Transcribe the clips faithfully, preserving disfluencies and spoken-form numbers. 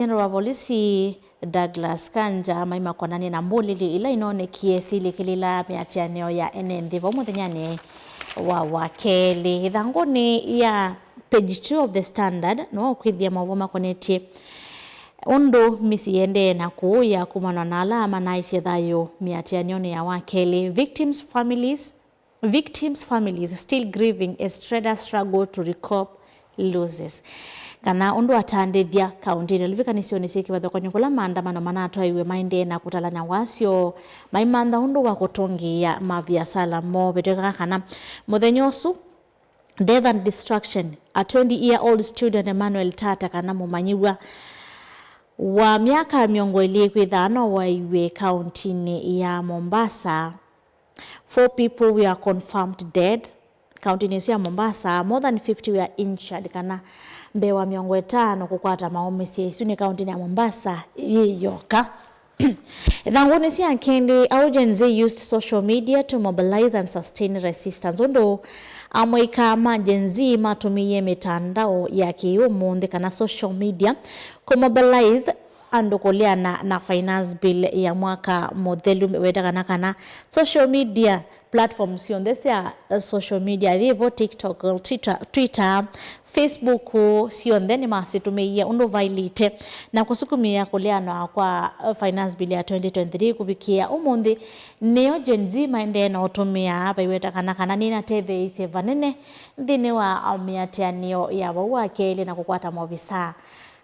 General wa volisi Douglas Kanja maima kwonany'a na mbũlĩlyo ila inonekie silikĩlĩla mĩatĩanĩo ya ene nthĩ vau mũthenyanĩ wa wakelĩ. Ĩthangũnĩ ya page two of The Standard no kwĩthĩa maũvoo makonetye ũndũ mĩsyĩ ĩendee na kũũya kumana na ala manaisye thayũ mĩatĩanĩonĩ ya wakelĩ. Victims' families Victims' families still grieving as traders struggle to recoup losses. Kana ũndũ atandĩthya kaũntĩnĩ Luvi kanĩsyonĩ syĩ kĩvathũkany'o kũla maandamano manatwaiwe maendee na kũtalany'a wasyo maimantha ũndũ wa kũtũngĩĩa maviasala moo. Vetw'ĩkaa kana mũthenya ũsu, death and destruction, a twenty year old student Emmanuel Tata kana mũmanyĩw'a wa myaka mĩongo ĩlĩ kwĩthaa no waiwe kaũntĩnĩ ya Mombasa. Four people were confirmed dead. Kaũntĩnĩ ĩsu ya Mombasa, more than fifty were injured, kana mbee wa mĩongo ĩtano kũkwata maũmĩsye. Ĩsu nĩ kaũntĩnĩ ya Mombasa yĩ yoka. Ĩthangũnĩ sya kelĩ, how Gen Z used social media to mobilize and sustain resistance. Ũndũ amũika ma Gen Z matũmĩie mĩtandao ya kĩũmũnthĩ kana social media kũmobilize andũ kũleana na finance bill ya mwaka mũthelu, weta kana, kana social media platforms syonthe sya, uh, social media, yĩvo TikTok, Twitter, Twitter, Facebook, syonthe nĩmasitũmĩie ũndũ vailĩte na kũsukumĩa kũleanwa kwa, uh, finance bill ya twenty twenty-three kũvikĩa ũmũnthĩ. Nĩyo Gen Z maendee na ũtũmĩa, vaiweta kana, kana nĩnatetheeisye vanene nthĩnĩ wa, uh, mĩatĩanĩo ya vau wa kelĩ na kũkwata maovisaa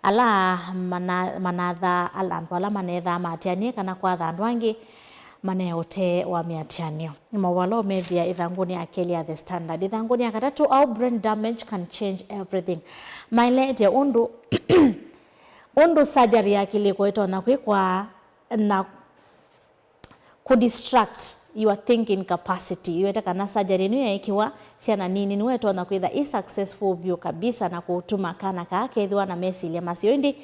ala mana-, manathaa ala andũ ala manethaa maatĩanĩe kana kwatha andũ angĩ mane ũtee wa mĩatĩanĩo. Nĩ maũvoo ala ũmethĩa ĩthangũnĩ ya kelĩ ya The Standard. Ĩthangũnĩ ya katatũ, how brain damage can change everything. Maelete ũndũ, ũndũ surgery ya kĩlĩko ĩtonya kwĩkwa na kũ distract your thinking capacity. Iwete kana surgery ĩno yeekĩwa syana nini, nĩwe ĩtonya kwĩtha ĩ successful vyũ kabisa na kũtuma kana kaa kethĩwa na mesilya maseo. Ĩndĩ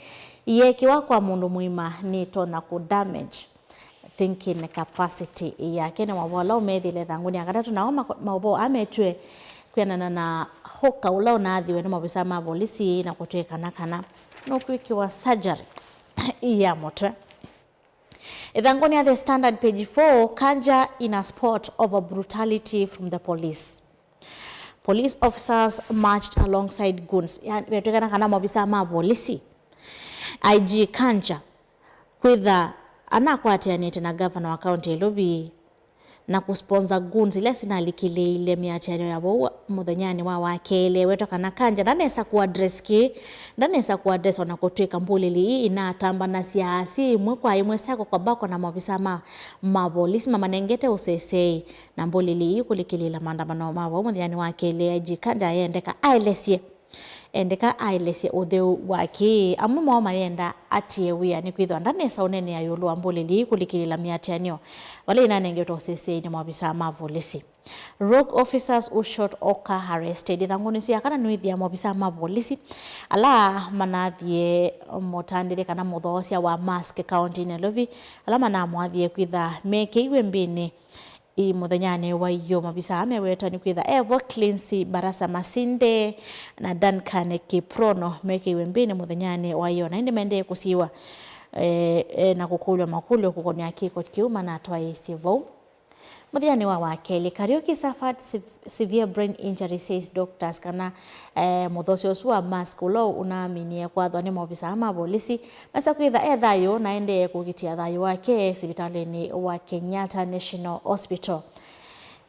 yeekĩwa kwa mũndũ mũima, nĩtonya kũ damage thinking capacity yake. Nĩ maũvoo ala ũmethĩle ĩthangũnĩ ya katatũ, nao mako-, maũvoo aa metw'e kwĩanana na hoka ũla ũnaathiwe nĩ maovisaa ma volisi na kũtw'ĩkana kana nũkwĩkĩwa surgery ya mũtwe. Ĩthangũnĩ ya The Standard, page four, Kanja in a spot over brutality from the police. Police officers marched alongside goons. Yani, vetwĩkana kana maovisaa ma volisi, I G Kanja, kwĩtha anakwatĩanĩte na gavana wa kaũntĩ ya Nairobi na kũsponsor goons ila sinalikĩlĩĩile mĩatĩanĩo ya vau mũthenyanĩ wa wakelĩ. Wetwa kana Kanja ndanesa kũaddress kĩĩ, ndanesa kũaddress ona kũtw'ĩka mbũlĩlĩ ii inatambanasya syĩ ĩmwe kwa ĩmwe, sako kwa bako, na maovisaa ma, ma volisi mamanengete ũseseĩ na mbũlĩlĩ ii kũlikĩlĩĩla maandamano ma vau mũthenyanĩ wa kelĩ. I G Kanja ayendeka aelesye Endeka aelesye ũtheu wa kĩĩ. Amwe moo mayenda atie wĩa nĩkwĩthĩwa ndanesa ũneenea ĩũlũ wa mbũlĩlĩ ii kũlikĩlĩĩla mĩatĩanĩo vala inanengetwe ũseseĩ nĩ maovisaa ma volisi. Rogue officers who shot Oka arrested. Ĩthangũnĩ ĩsu ya kana nĩwĩthĩa maovisaa ma volisi ala manathie mũtandĩthya kana mũthoosya wa mask kaũntĩnĩ ya Nairobi, ala manamwathie kwĩtha mekĩiwe mbĩnĩ ĩ mũthenyanĩ wa ĩyoo. Maovisaa mewetwa nĩ kwĩtha evo Cleancy Barasa Masinde na Duncan Kiprono mekĩiwe mbĩnĩ mũthenyanĩ wa ĩyoo, na ĩndĩ maendee kũsiĩwa, eh, eh, na kũkũlw'a makũlyo kũkonea kĩko kĩu manatwaĩĩsye vau. Mũthyanĩ wa wakelĩ, Kariuki suffered sev-, severe brain injury, says doctors, kana, eh, mũthoosya ũsu wa mask ũla ũnaaminie kwathwa nĩ maovisaa ma volisi, mesa kwĩtha e thayũ na aendee kũkitĩa thayũ wake sivitalĩnĩ wa Kenyatta National Hospital.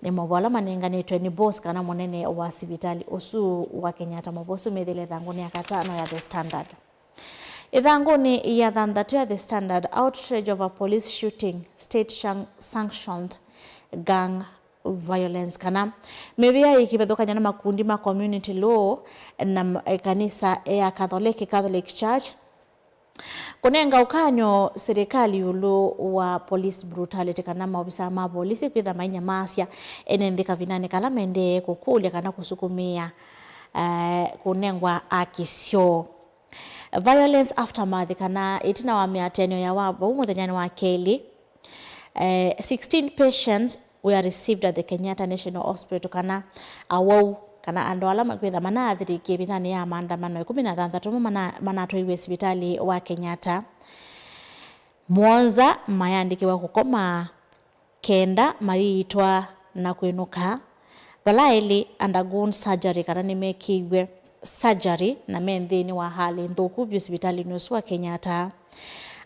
Nĩ maũvoo ala manenganĩtwe nĩ boss kana mũnene wa sivitalĩ ũsu wa Kenyatta. Maũvoo asu methĩle ĩthangũnĩ ya katano ya The Standard. Ĩthangũnĩ ya thanthatũ ya The Standard, outrage over police shooting, state shan-, sanctioned gang violence, kana mĩvĩa ĩkĩvathũkany'a na makundi ma community law na m-, ĩkanisa ya Katholeki, Catholic Church, kũnenga ũkany'o silikalĩ ĩũlũ wa police brutality, kana maovisaa ma volisi kwĩtha mainyamaasya ene nthĩ kavindanĩ kala maendee kũkũlya kana kũsukumĩa, eh, kũnengwa aki syoo. Violence aftermath, kana ĩtina wa mĩatĩanĩo ya wa vau mũthenyanĩ wa kelĩ, eh, sixteen patients were received at the Kenyatta National Hospital, kana awau kana andũ ala makwĩtha manaathirĩkie ĩvindanĩ ya maandamano, ĩkũmi na thanthatũ mo mana-, manatwaiwe sivitalĩ wa Kenyatta. Mũonza mayandĩkĩwa kũkoma, kenda mayĩitwa na kwĩnũka. Vala elĩ undergone surgery, kana nĩmekĩiw'e surgery na me nthĩnĩ wa hali nthũku vyũ sivitalĩnĩ ũsu wa Kenyatta.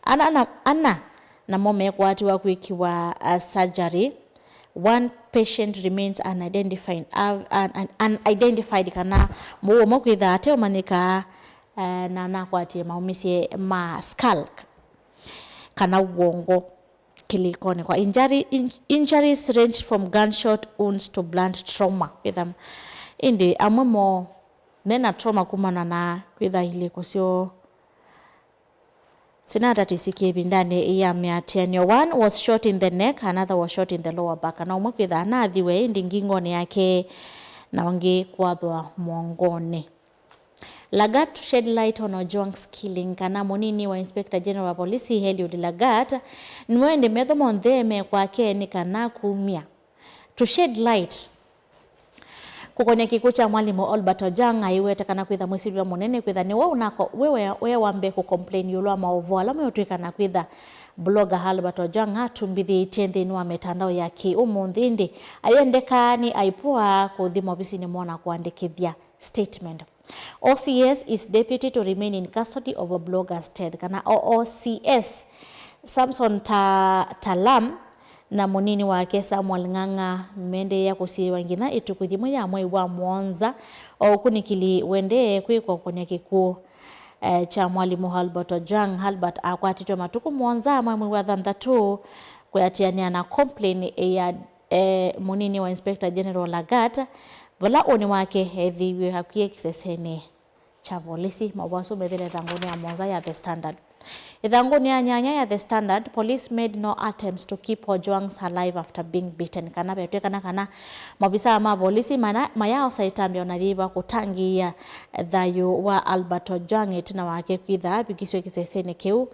Ana, ana, ana namo mekwatiwa kwĩkĩwa, uh, surgery. One patient remains unidentified, uh, un-, un-, unidentified, kana mũu ũmwe kwĩtha ateũmanyĩka, uh, na nakwatie maũmĩsye ma skull kana w'ongo kĩlĩkonĩ kwa injury, in-, injuries ranged from gunshot wounds to blunt trauma. Kwĩtha ĩndĩ amwe mo mena trauma kumana na kwĩtha ilĩko syoo sinatatisĩkie ĩvindanĩ ya mĩatĩanĩo. One was shot in the neck, another was shot in the lower back. Na ũmwe kwĩtha anathiwe ĩndĩ ngingonĩ yake, na ũngĩ kwathwa mũongonĩ. Lagat to shed light on Ojwang's killing, kana mũnini wa Inspector General wa polisi Eliud Lagat nĩwe ĩndĩ metho monthe me kwake nĩ kana kumya. To shed light kũkony'a kĩkw'ũ kya mwalimũ Albert Ojwang, aiweta kana kwĩtha mwĩsilĩlwa mũnene kwĩtha nĩwe ũnako, we, we, we wa mbee kũcomplain ĩũlũ wa maũvoo ala meũtw'ĩka na kwĩtha blogger Albert Ojwang atumbĩthĩtye nthĩnĩ wa mĩtandao ya kĩ-ũmũnthĩ, ĩndĩ ayendeka nĩ aipoa kũthi maovisinĩ moo na kũandĩkĩthya statement. O C S is deputy to remain in custody over blogger's death, kana O O C S Samson Ta-, Talam na mũnini wake Samuel Ng'ang'a mendeea kũsiĩĩwa nginya ĩtukũ yĩmwe ya mwei wa mũonza. O ũkunĩkĩli wendee kwĩkwa kũkony'a kĩkw'ũ, eh, kya mwalimũ Albert Ojwang. Albert akwatĩtwe matukũ mũonza ma mwei wa thanthatũ kwĩatĩanĩa na complain ya, eh, mũnini wa Inspector General Lagat, vala ũnĩ wake ethĩiwe akwie kĩsesenĩ kya volisi. Maũvoo asu methĩle ĩthangũnĩ ya mũonza ya The Standard. Ĩthangũnĩ ya nyanya ya The Standard, police made no attempts to keep Ojwang's alive after being beaten. Kana vetw'ĩkana kana maovisaa ma volisi mana-, mayaaosa ĩtambya ona yĩva kũtangĩĩa thayũ wa Albert Ojwang ĩtina wake kwĩtha avikiswe kĩsesenĩ kĩu,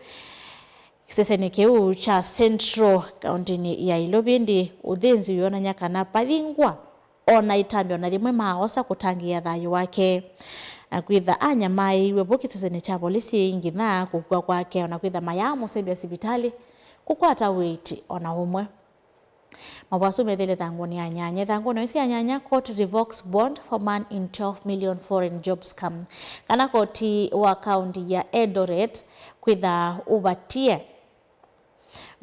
kĩsesenĩ kĩu kya Central kaũntĩnĩ ya Ilovi, ĩndĩ ũthĩnzi wĩonany'a kana vavingwa ona ĩtambya ona yĩmwe maaosa kũtangĩĩa thayũ wake. Na kwĩtha anyamaĩiwe vu kĩsesenĩ kya volisi nginya kũkw'a kwake, ona kwĩtha mayaamũsembya sivitalĩ kũkwata ũiiti ona ũmwe. Maũvoo asu methĩle ĩthangũnĩ ya nyanya. Ĩthangũnĩ ĩsu ya nyanya, court revokes bond for man in twelve million foreign job scam. Kana koti wa kaũntĩ ya Eldoret kwĩtha ũvatie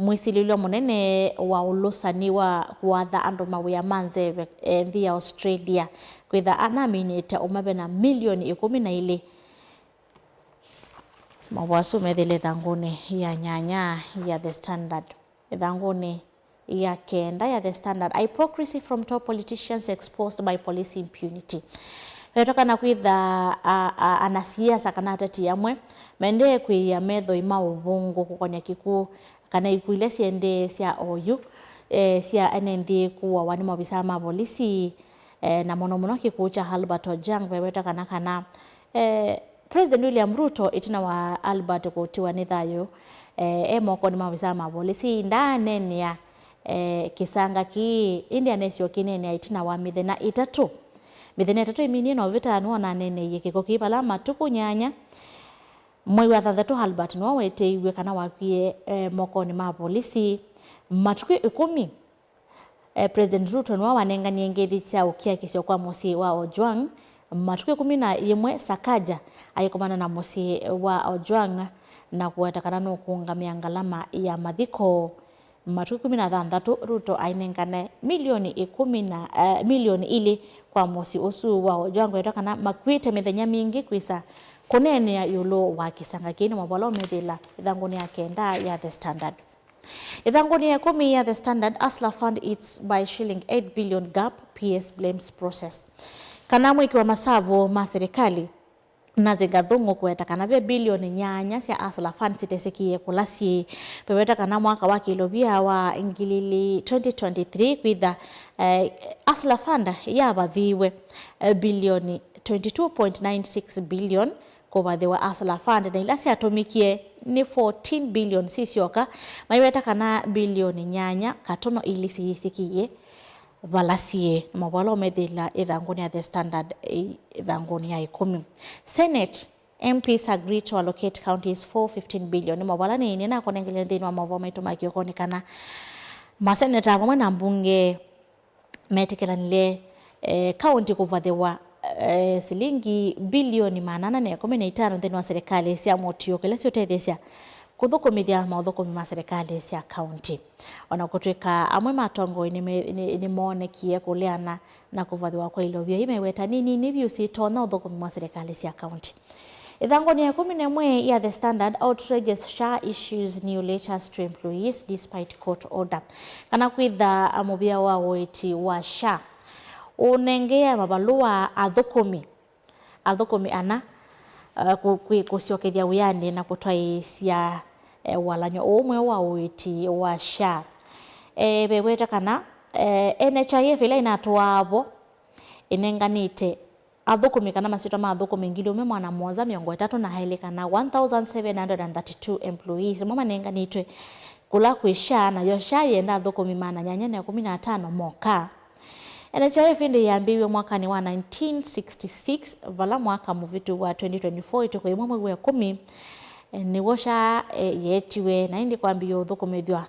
mwĩsilĩlwa mũnene wa ũlũsani wa kũatha andũ mawĩa ma nzeve, eh, nthĩ ya Australia, kwĩtha anaminĩte ũmave na milioni ĩkũmi na ilĩ. Maũvoo asu methĩle ĩthangũnĩ ya nyanya ya The Standard. Ĩthangũnĩ ya kenda ya The Standard, hypocrisy from top politicians exposed by police impunity. Vetwa kana kwĩtha, a, a, anasiasa kana ateti amwe mendee kwĩĩa methoi ma ũvũngũ kũkony'a kĩkw'ũ kana ikw'ũ ila siendee sya oyu, eh, sya ene nthĩ kũawa nĩ maovisaa ma volisi, eh, na mũno mũno kĩkw'ũ kya Albert Ojwang. Vewetwa kana, kana, eh, President William Ruto, ĩtina wa Albert kũtiwa nĩ thayũ, eh, e mokonĩ ma ovisaa ma volisi, ndaaneenea, eh, kĩsanga kĩĩ, ĩndĩ anesie ũkĩneenea ĩtina wa mĩthenya ĩtatũ. Mĩthenya ĩtatũ ĩminie na ũvĩta nĩw'o naneeneie kĩko kĩĩ vala matukũ nyanya mwei wa thanthatũ Albert nĩwe weteiw'e kana wakwie, eh, mokonĩ ma volisi. Matukũ ĩkũmi, eh, President Ruto nĩwe wanenganie ngeithi sya ũkiakĩsyo kwa mũsyĩ wa Ojwang. Matukũ ĩkũmi na yĩmwe Sakaja aikomana na mũsyĩ wa Ojwang na kũweta kana nũkũũngamĩa ngalama ya mathiko. Matukũ ĩkũmi na thanthatũ Ruto ainengane milioni ĩkũmi na, eh, milioni ilĩ kwa mũsyĩ ũsu wa Ojwang, kwetwa kana makw'ĩte mĩthenya mingĩ kwĩsa kũneenea ĩũlũ wa kĩsanga kĩĩ. Nĩ maũvoo ala ũmethĩla ĩthangũnĩ ya kenda ya The Standard. Ĩthangũnĩ ya ĩkũmi ya The Standard, Hustler Fund eats by shilling eight billion gap, P S blames process. Kana mwĩki wa masavu ma serikali Nazi Gathungu kũweta kana ve bilioni nyanya sya Hustler Fund sitesĩkĩe kũla syĩ. Veweta kana mwaka wa kĩlovia wa ngili ili twenty twenty-three kwĩtha, eh, Hustler Fund yavathiwe, eh, bilioni twenty-two point nine six billion kũvathĩwa Hustler Fund, na ila syatũmĩkie nĩ fourteen billion sisyoka, maiweta kana bilioni nyanya katono ilĩ siyĩsĩkĩie. vala syĩ. Nĩ maũvoo ala ũmethĩla ĩthangũnĩ ya The Standard, ĩ-, ĩthangũnĩ ya ĩkũmi. Senate, M Ps agree to allocate counties four fifteen billion. Nĩ maũvoo ala nĩ, nĩnakũnengele nthĩnĩ wa maũvoo maitũ ma kĩokonĩ kana maseneta vamwe na mbunge metĩkĩlanile, eh, kaunti kũvathĩwa, eh, silingi bilioni maana ana na ĩkũmi na itano nthĩnĩ wa serikali sya mũtiũko ila siũtetheesya kũthũkũmĩthya maũthũkũmi ma serikali sya kaunti. O na kũtw'ĩka amwe ma atongoi nĩme-, nĩ-, nĩmoonekie kũleana na kũvathĩwa kwa ilovia ii meweta nĩ nini vyũ syĩtonya ũthũkũmi wa serikali sya kaunti. Ĩthangũnĩ ya ĩkũmi na ĩmwe ya The Standard, outrageous SHA issues new letters to employees despite court order. Kana kwĩtha mũvĩa wa ũiiti wa SHA ũnengee mavalũa athũkũmi, athũkũmi ana, eh, kũ-, kwĩ-, kũsyokethya wĩanĩ na kũtwaĩĩsya, eh, walany'o ũũ mweũ wa ũiiti wa SHA. Eh, veweta kana, eh, N H I F ĩla ĩnatũaa vo ĩnenganĩte athũkũmi kana masyĩtwa ma athũkũmi ngili ũmwe maana mũonza mĩongo ĩtatũ na elĩ kana one thousand seven hundred and thirty-two employees amwe manenganĩtwe kũla kwĩ SHA, nayo SHA yĩenda athũkũmi maana nyanya na ĩkũmi na atano moka. N H I F ĩndĩ yambĩĩw'e mwakanĩ wa nineteen sixty-six, vala mwaka mũvĩtu wa twenty twenty-four, ĩtukũ yĩmwe mwei wa ĩkũmi, eh, nĩw'o SHA, eh, yeetiwe, na ĩndĩ kwambĩĩa ũthũkũmĩthw'a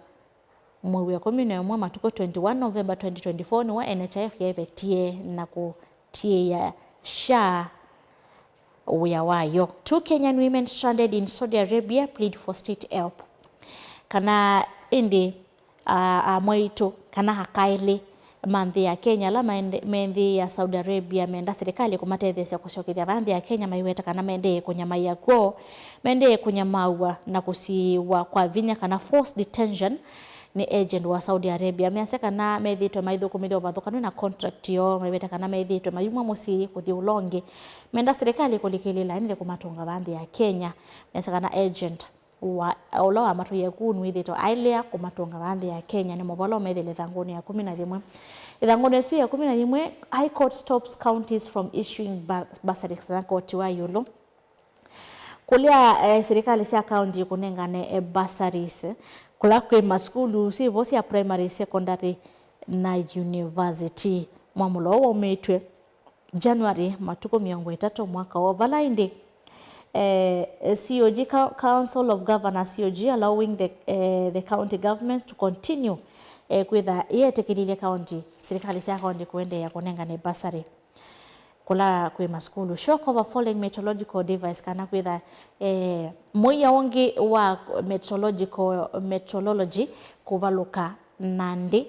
mwei wa ĩkũmi na ĩmwe, matukũ twenty-one November twenty twenty-four, nĩw'o N H I F yeevetie na kũtiĩĩa SHA wĩa wayo. Two Kenyan women stranded in Saudi Arabia plead for state help. Kana ĩndĩ, a, amwaitũ kana aka elĩ ma nthĩ ya Kenya ala maende-, me nthĩ ya Saudi Arabia menda silikalĩ kũmatetheesya kũsyokethya vaa nthĩ ya Kenya, maiweta kana maendee kũnyamaĩa kwoo, maendee kũnyamaaw'a na kũsiĩĩwa kwa vinya kana forced detention nĩ agent wa Saudi Arabia. Measya kana methĩĩtwe maithũkũmĩthya ũvathũkanu na contract yoo, maiweta kana methĩĩtwe mayumw'a mũsyĩ kũthi ũla ũngĩ. Menda silikalĩ kũlikĩlĩĩla ĩndĩ kũmatũnga vaa nthĩ ya Kenya. Measya kana agent wa, ũla wamatwaie kũu nĩwĩthĩĩtwe ailea kũmatũnga vaa nthĩ ya Kenya. Nĩ maũvoo ala ũmethĩle ĩthangũnĩ ya ĩkũmi na yĩmwe. Ĩthangũnĩ ĩsu ya ĩkũmi na yĩmwe, High Court stops counties from issuing bu-, bursaries, kana koti wa ĩũlũ kũlea, eh, silikalĩ sya kaunti kũnengane, eh, bursaries kũla kwĩ masukulu syĩ vo sya primary, secondary na university. Mwamũlo ũũ waumĩtw'e January matukũ mĩongo ĩtatũ mwaka ũũ, vala ĩndĩ, eh, C O G, Cou-, Council of Governors, C O G, allowing the, eh, the county government to continue, eh, kwĩtha ĩyetĩkĩlilye kaunti, silikalĩ sya kaunti kũendeea kũnengane bursary kũla kwĩ masukulu. Shock over falling meteorological device, kana kwĩtha, eh, mũia ũngĩ wa meteorological, meteorology kũvalũka na nthĩ.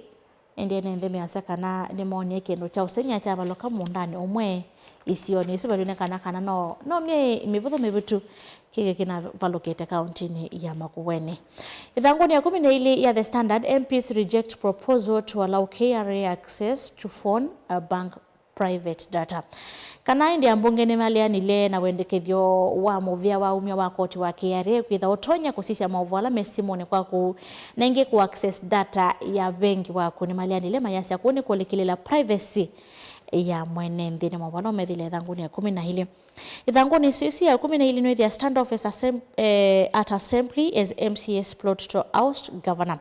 Ĩndĩ ene nthĩ measya kana nĩmoonie kĩndũ kya ũsengy'a kyavalũka mũũndanĩ ũmwe isionĩ isu. Valyonekana kana no, no myei mĩvũthũ mĩvĩtu kĩkĩ kĩnavalũkĩte kauntinĩ ya Makueni. Ĩthangũnĩ ya ĩkũmi na ilĩ ya The Standard, M Ps reject proposal to allow K R A access to phone, uh, bank private data. Kana ĩndĩ ambunge nĩmaleanile na wendekethyo wa mũvĩa wa umya wa koti wa K R A kwĩtha ũtonya kũsisya maũvoo ala me simũnĩ kwaku, na ĩngĩ kũ access data ya vengi waku. Nĩmaleanile mayasya kũu nĩ kũlikĩlĩla privacy ya mwene nthĩ. Nĩ maũvoo ala ũmethĩle ĩthangũnĩ ya ĩkũmi na ilĩ. Ĩthangũnĩ ĩsu, ĩsu ya ĩkũmi na ilĩ nĩwĩthĩa standoff as assem-, eh, at assembly as M C As plot to oust governor.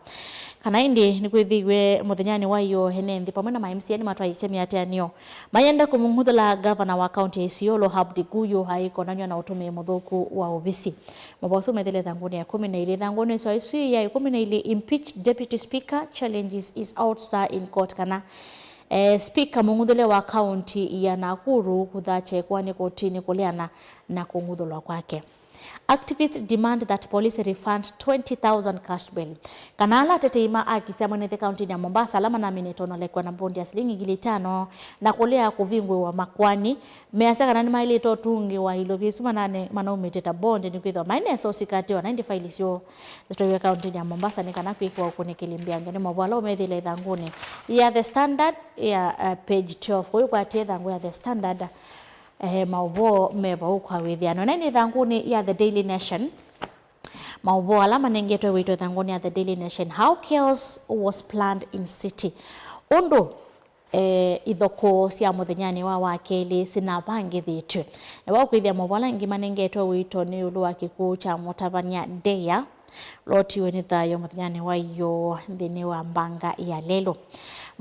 Kana ĩndĩ nĩkwĩthĩiwe mũthenyanĩ wa ĩyoo ene nthĩ pamwe na ma M C A nĩmatwaĩĩsye mĩatĩanĩo mayenda kũmũng'uthũla ngavana wa kaunti ya Isiolo Abdi Guyo aikonanw'a na ũtũmĩi mũthũku wa ovisi. Maũvoo asu methĩle ĩthangũnĩ ya ĩkũmi na ilĩ. Ĩthangũnĩ ĩsu ya ĩkũmi na ilĩ, impeached deputy speaker challenges his ouster in court, kana, eh, speaker mũng'uthũle wa kaunti ya Nakuru kũtha kyekwanĩ kotinĩ kũleana na kũng'uthũlwa kwake. Activists demand that police refund twenty thousand cash bail. Kana ala atetei ma aki sya mwene nthĩ kauntinĩ ya Mombasa ala manaminĩtwe na ũlekwa na mbondi ya silingi ngili itano na kũlea kũvingũĩwa makoani, measya kana nĩmaĩlĩte ũtungĩwa ilovia isu manane-, manaumĩtye ta bondi nĩkwĩthĩwa maĩ nesa ũsikatĩwa, na ĩndĩ faili syoo zitwaiwe kauntinĩ ya Mombasa nĩ kana kwĩkĩwa ũkunĩkĩli mbyange. Nĩ maũvoo ala ũmethĩle ĩthangũnĩ ya The Standard ya, uh, page twelve. Kũu ũkwatĩe ĩthangũ ya The Standard. Eh, maũvoo me vau kwa wĩthĩano. Na nĩ ĩthangũnĩ ya The Daily Nation, maũvoo ala manengetwe wĩto ĩthangũnĩ ya The Daily Nation. How chaos was planned in city. Ũndũ, eh, ithokoo sya mũthenyanĩ wa wakelĩ sinavangĩthĩtw'e. Na vau kwĩthĩa maũvoo ala angĩ manengetwe wĩto nĩ ĩũlũ wa kĩkw'ũ kya mũtavany'a Deya, ũla ũtiwe nĩ thayũ mũthenyanĩ wa ĩyoo nthĩnĩ wa mbanga ya lelũ.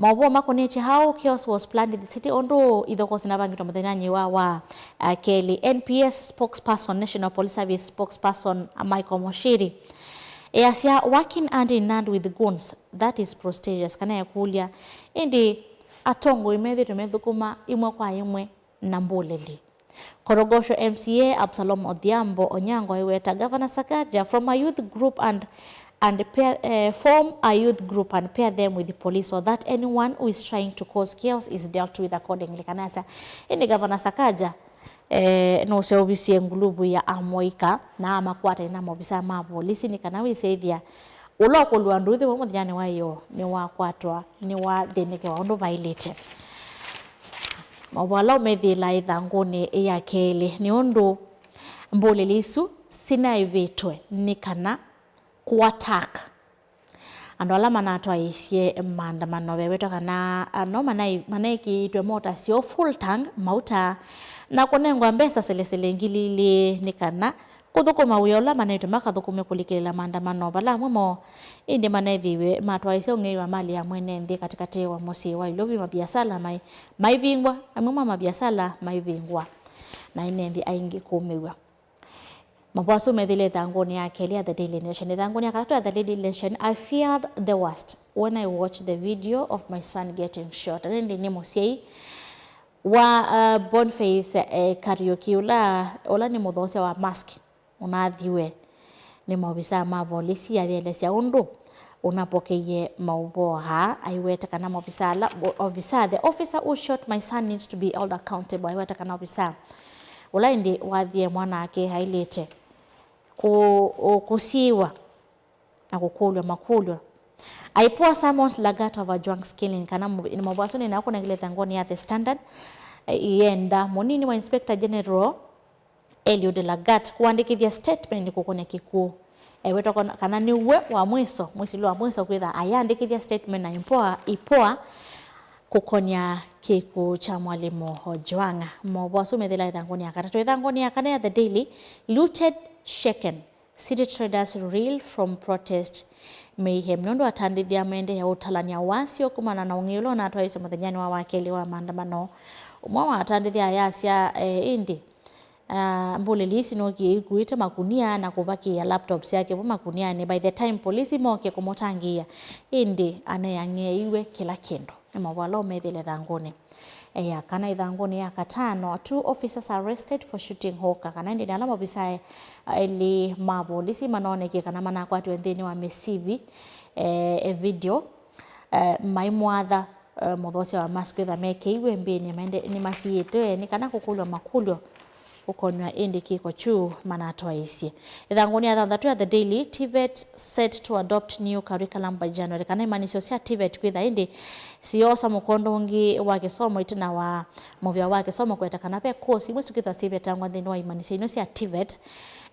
Maũvoo makonetye how chaos was planned in the city, ũndũ ithokoo sinavangĩtwe mũthenyanĩ wa, wa, uh, kelĩ. N P S spokesperson, National Police Service spokesperson, uh, Michael Muchiri easya, "Working hand in hand with goons, that is prestigious," kana ekũlya, ĩndĩ atongoi methĩtwe methũkũma ĩmwe kwa ĩmwe na mbũlĩli. Korogocho M C A Absalom Odhiambo Onyango aiweta Governor Sakaja from a youth group and, and pair, eh, form a youth group and pair them with the police so that anyone who is trying to cause chaos is dealt with accordingly. Kana asa, ĩndĩ Governor Sakaja, eh, nũseũvisye nguluvu ya amũika na amakwata ĩna maovisaa ma volisi nĩ kana wĩsĩthya ũla ũkũlw'a ndũthi wa mũthenyanĩ wa ĩyoo nĩwakwatwa, nĩwathĩnĩkĩwa ũndũ vaĩlĩte. Maũvoo ala ũmethĩĩla ĩthangũnĩ ya kelĩ nĩ ũndũ mbũlĩli isu sinaĩvĩtwe nĩ kana kũ attack andũ ala manatwaĩĩsye maandamano. Vewetwa kana, ah, no manai-, manaĩkĩĩtwe mota syoo full tank mauta na kũnengwa mbesa selesele ngili ilĩ nĩ kana kũthũkũma wĩa ũla manaĩtwe makathũkũme kũlikĩlĩla maandamano, vala amwe moo ĩndĩ maneethĩiwe matwaĩĩsya ũng'ei wa mali ya mwene nthĩ katĩkatĩ wa mũsyĩ wa Ilovi, maviasala mai-, maivingwa, amwe ma maviasala maivingwa, na ene nthĩ aingĩ kũmĩw'a. Maũvoo asu methĩĩle ĩthangũnĩ ya kelĩ ya The Daily Nation. Ĩthangũnĩ ya katatũ ya The Daily Nation, "I feared the worst when I watched the video of my son getting shot." Ĩndĩ nĩ mũsyai wa, uh, Boniface, eh, Kariuki, ũla, ũla nĩ mũthoosya wa mask ũnathiwe nĩ maovisaa ma volisi, ayĩelesya ũndũ ũnapokeie maũvoo aa, aiweta kana maovisaa ala, o-, officer, "The officer who shot my son needs to be held accountable." Aiweta kana ovisaa ũla ĩndĩ wathie mwanake aĩlĩte kũ-, kũ-, kũsiĩwa na kũkũlw'a makũlyo. "I pour sermons Lagat over Ojwang's killing," kana mu-, nĩ maũvoo asu nĩnakũnengele ĩthangũnĩ ya The Standard, eh, ĩyenda mũnini wa Inspector General Eliud Lagat kũandĩkĩthya statement kũkũnĩa kĩkw'ũ. Ewetwa kana, kana nĩwe wa mwiso, mwĩsĩlwa wa mwiso kwĩtha ayandĩkĩthya statement na impoa, ipoa kũkũnĩa kĩkw'ũ kya mwalimũ Ojwang. Maũvoo asu methĩĩla ĩthangũnĩ ya katatũ. Ĩthangũnĩ ya kana ya The Daily, "Looted, shaken, city traders reel from protest mayhem." Nũndũ atandĩthya maendeea ũtalany'a wasyo kumana na ũng'ei ũla ũnatwaĩĩswe mũthenyanĩ wa wakelĩ wa maandamano. Ũmwe wa atandĩthya ayasya, eh, ĩndĩ, ah, mbũlĩli isu nookie ikuĩte makunia na kũvakĩĩa laptop syake vo makunianĩ. By the time polisi mookie kũmũtangĩĩa, ĩndĩ aneang'eeiwe kĩla kĩndũ. Nĩ maũvoo ala ũmethĩĩle ĩthangũnĩ ya kana. Ĩthangũnĩ ya katano, "Two officers arrested for shooting hawker," kana ĩndĩ nĩ ala maovisaa elĩ ma volisi manoonekie kana manakwatiwe nthĩnĩ wa mĩsivi, eh, e video, eh, maimwatha, eh, mũthoosya wa mask kwĩtha mekĩiwe mbĩnĩ, maende-, nĩmasiĩĩtwe nĩ kana kũkũlw'a makũlyo ũkonw'a ĩndĩ kĩko kyu manatwaĩĩsye. Ĩthangũnĩ ya thanthatũ ya The Daily, "TVET set to adopt new curriculum by January," kana imanyĩsyo sya TVET kwĩtha ĩndĩ siyoosa mũkondo ũngĩ wa kĩsomo ĩtina wa mũvĩa wa kĩsomo kũete kana ve course imwe sikwĩtha sivetangwa nthĩnĩ wa imanyĩsyo ino sya TVET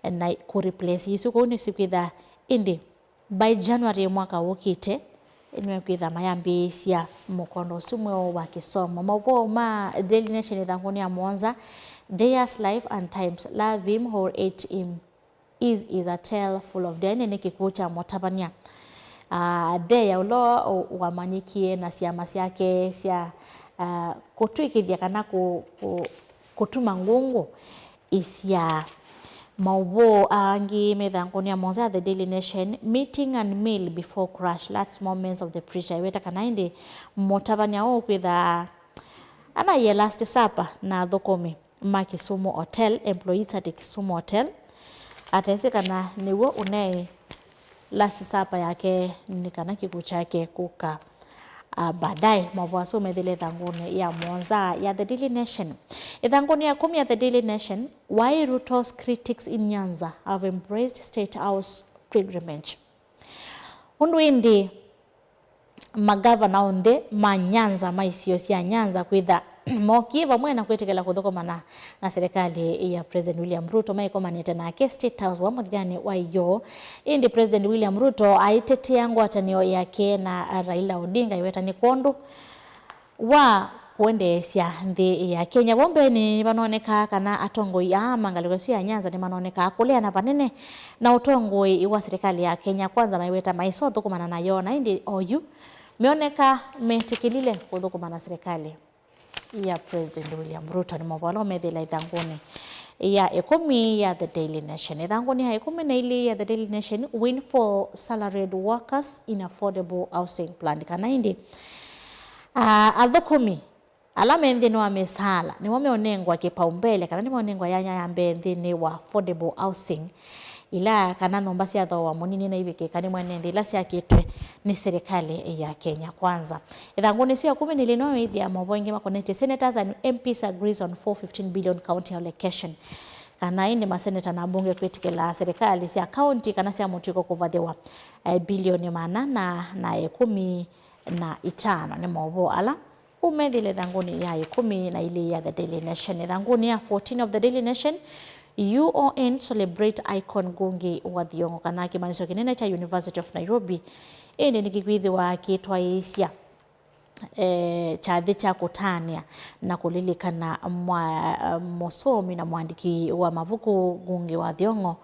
na kũ replace isu. Kwoou nĩsikwĩtha ĩndĩ by January mwaka ũkĩte, nĩmekwĩtha mayambĩĩsya mũkondo ũsu mweũ wa kĩsomo. Maũvoo ma Daily Nation ĩthangũnĩ ya mũonza, "Dare us life and times, love him or hate him, his is a tale full of dare." Nĩ kĩkw'ũ kya mũtavany'a, ah, Deya, ũla wamanyĩkie na syama syake sya, ah, kũtw'ĩkĩthya kana kũ-, kũ-, kũtuma ngũngũ isyaa. Maũvoo angĩ me ĩthangũnĩ ya mũonza ya The Daily Nation, "Meeting and meal before crash, last moments of the preacher." Ĩweta kana ĩndĩ mũtavany'a ũũ kwĩtha anaie last supper na athũkũmi ma Kisumu Hotel, employees at Kisumu Hotel, atesĩ kana nĩw'o ũneĩ last supper yake nĩ kana kĩkw'ũ kyake kũka, ah, baadaye. Maũvoo asu methĩĩle ĩthangũnĩ ya mũonza ya The Daily Nation. Ĩthangũnĩ ya kũmi ya The Daily Nation, "Why Ruto's critics in Nyanza have embraced State House pilgrimage." Ũndũ ĩndĩ magavana onthe ma Nyanza, ma isio sya Nyanza kwĩtha mokie vamwe na kwĩtĩkĩla kũthũkũmana na serikali ya President William Ruto maikomanĩte nake State House wa mũthyanĩ wa ĩyoo. Ĩndĩ President William Ruto aitetea ngwatanĩo yake na Raila Odinga, aiweta nĩ kwondũ wa kũendeesya nthĩ ya Kenya. Vo mbeenĩ nĩvanonekaa kana atongoi aa ma ngalĩko ĩsu ya Nyanza nĩmanonekaa kũleana vanene na ũtongoi wa serikali ya Kenya Kwanza, maiweta maĩsa ũthũkũmana nayo, na ĩndĩ oyu meoneka metĩkĩlile kũthũkũma na serikali ya President William Ruto. Nĩ maũvoo ala ũmethĩla ĩthangũnĩ ya ĩkũmi ya The Daily Nation. Ĩthangũnĩ ya ĩkũmi na ilĩ ya The Daily Nation, win for salaried workers in affordable housing plan. Kana ĩndĩ, ah, athũkũmi ala me nthĩnĩ wa mĩsaala nĩmo meũnengwa kĩpaumbele, kana nĩmeũnengwa yanya ya mbee nthĩnĩ wa affordable housing, ila kana nyũmba sya thooa mũnini na ivikĩka nĩ mwene nthĩ ila syakĩtwe nĩ serikali ya Kenya Kwanza. Ĩthangũnĩ sya ĩkũmi na ilĩ no wĩthĩa maũvoo aingĩ makonetye Senators and M Ps agrees on four fifteen billion county allocation. Kana ĩndĩ maseneta na ambunge kwĩtĩkĩla serikali sya kaunti kana sya mũtuĩko kũvathĩwa, eh, bilioni maana na, na ĩkũmi na itano. Nĩ maũvoo ala ũmethĩle ĩthangũnĩ ya ĩkũmi na ilĩ ya The Daily Nation. Ĩthangũnĩ ya fourteen of The Daily Nation, U O N celebrate icon Ngugi wa Thiong'o, kana kĩmanyĩsyo kĩnene kya University of Nairobi ĩndĩ nĩkĩkwĩthĩwa kĩtwaĩĩsya, eh, kyathĩ kya kũtanĩa na kũlilikana mwa-, mũsomi na mũandĩki wa mavuku Ngugi wa Thiong'o,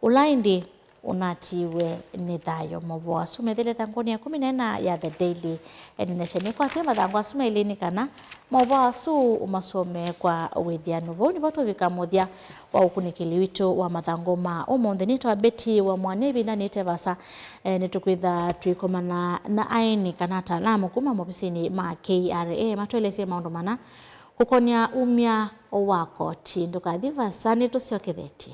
ũla ĩndĩ ũnatiiwe nĩ thayũ. Maũvoo asu methĩle ĩthangũnĩ ya ĩkũmi na ĩna ya The Daily Nation. Nĩkwatĩe mathangũ asu mailĩ nĩ kana maũvoo asu ũmasome kwa wĩthĩanu. Vau nĩvo tũvika mũthya wa ũkunĩkĩli witũ wa mathangũ ma ũmũnthĩ. Nĩtawa Betty wa Mwania, ĩvinda nĩte vasa, eh, nĩtũkwĩtha twĩkomana na aeni kana ataalamu kuma movisinĩ ma K R A matũelesye maũndũ mana kũkonĩa umya wa koti. Ndũkathi vasa, nĩtũsyokethetye.